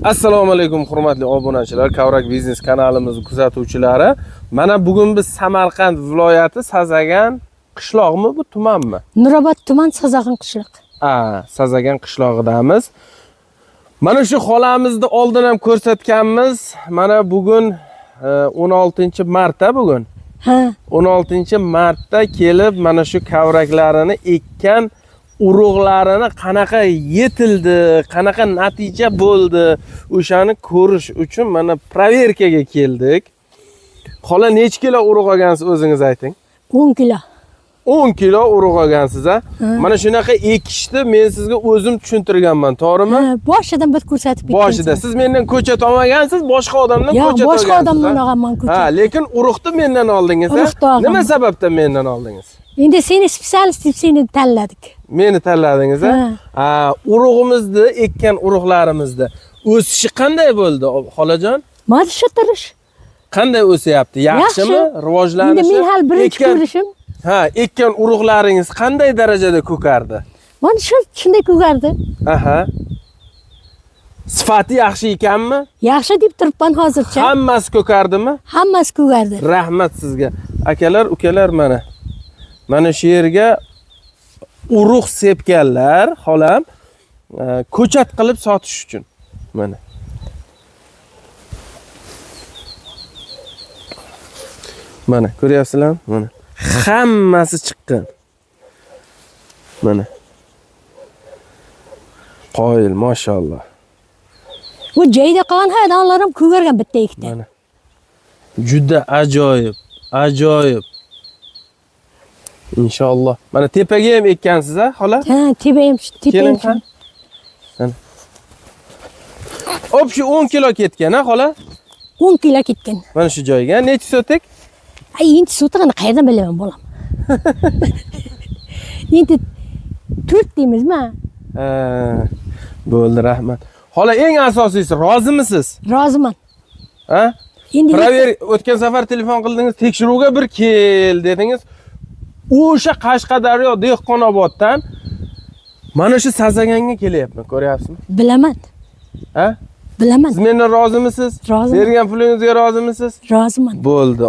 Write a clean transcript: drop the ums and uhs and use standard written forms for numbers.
Assalomu alaykum hurmatli obunachilar, Kavrak biznes kanalimiz kuzatuvchilari. Mana bugun biz Samarqand viloyati Sazagan qishlog'imi bu tumanmi? Nurobod tuman Sazag'in qishloq. A, Sazagan qishlog'idamiz. Mana shu xolamizni oldin ham ko'rsatganmiz. Mana bugun 16 martda bugun. Ha, 16 martda kelib mana shu kavraklarini ekkan urug'larini qanaqa yetildi, qanaqa natija bo'ldi, o'shani ko'rish uchun mana proverkaga keldik. Xola necha kilo urug' olgansiz o'zingiz ayting? 10 kilo. 10 kilo urug' olgansiz a? Mana shunaqa ekishni men sizga o'zim tushuntirganman, to'g'rimi? Ha, boshidan bir ko'rsatib ketgansiz. Boshida siz mendan ko'chat olmagansiz, boshqa odamdan Yo'q, ko'chat boshqa olgansiz, odamdan a? olganman ko'chat. Ha, lekin urug'ni mendan oldingiz, a? Urug'ni olganman. Nima sababdan mendan oldingiz? Endi seni spetsialist deb seni tanladik. Meni tanladingiz a? Ha. Ha, urug'imizni, ekkan urug'larimizni o'sishi qanday bo'ldi, xolajon? Mana shu turish. Qanday o'syapti? Yaxshimi? Yaxshi. Rivojlanishi? Endi men hali birinchi ko'rishim. Ha, ekkan urug'laringiz qanday darajada ko'kardi? Mana shu shunday ko'gardi. Aha. Sifati yaxshi ekanmi? Yaxshi deb turibman hozircha. Hammasi ko'kardimi? Hammasi ko'gardi. Rahmat sizga. Akalar, ukalar mana. Mana shu yerga urug' sepganlar, xolam, ko'chat qilib sotish uchun. Mana. Mana ko'ryapsizlarmi? Mana. Hammasi chiqqan. Mana. Qoyil, mashalloh. Bu joyda qolgan hayvonlar ham ko'gargan bitta ikkita. Mana. Juda ajoyib, ajoyib. Inshaalloh. Mana tepaga ham ekkansiz a, xola? Ha, tepayam, Keling tepayam. qani. Mana. Общий 10 kilo ketgan a, xola? 10 kilo ketgan. Mana shu joyga. Necha sotik? Ay, endi sotig'ini qayerdan bilaman bolam? Endi 4 deymizmi? Ha, bo'ldi, rahmat. Xola, eng asosiysi, rozimisiz? Roziman. Ha? Endi Prover o'tgan safar telefon qildingiz, tekshiruvga bir kel dedingiz. O'sha Qashqadaryo Dehqonoboddan mana shu Sazaganga kelyapman, ko'ryapsizmi? Bilaman. Ha? Bilaman. Siz mendan rozimisiz? Roziman. Bergan pulingizga rozimisiz? Roziman. Bo'ldi.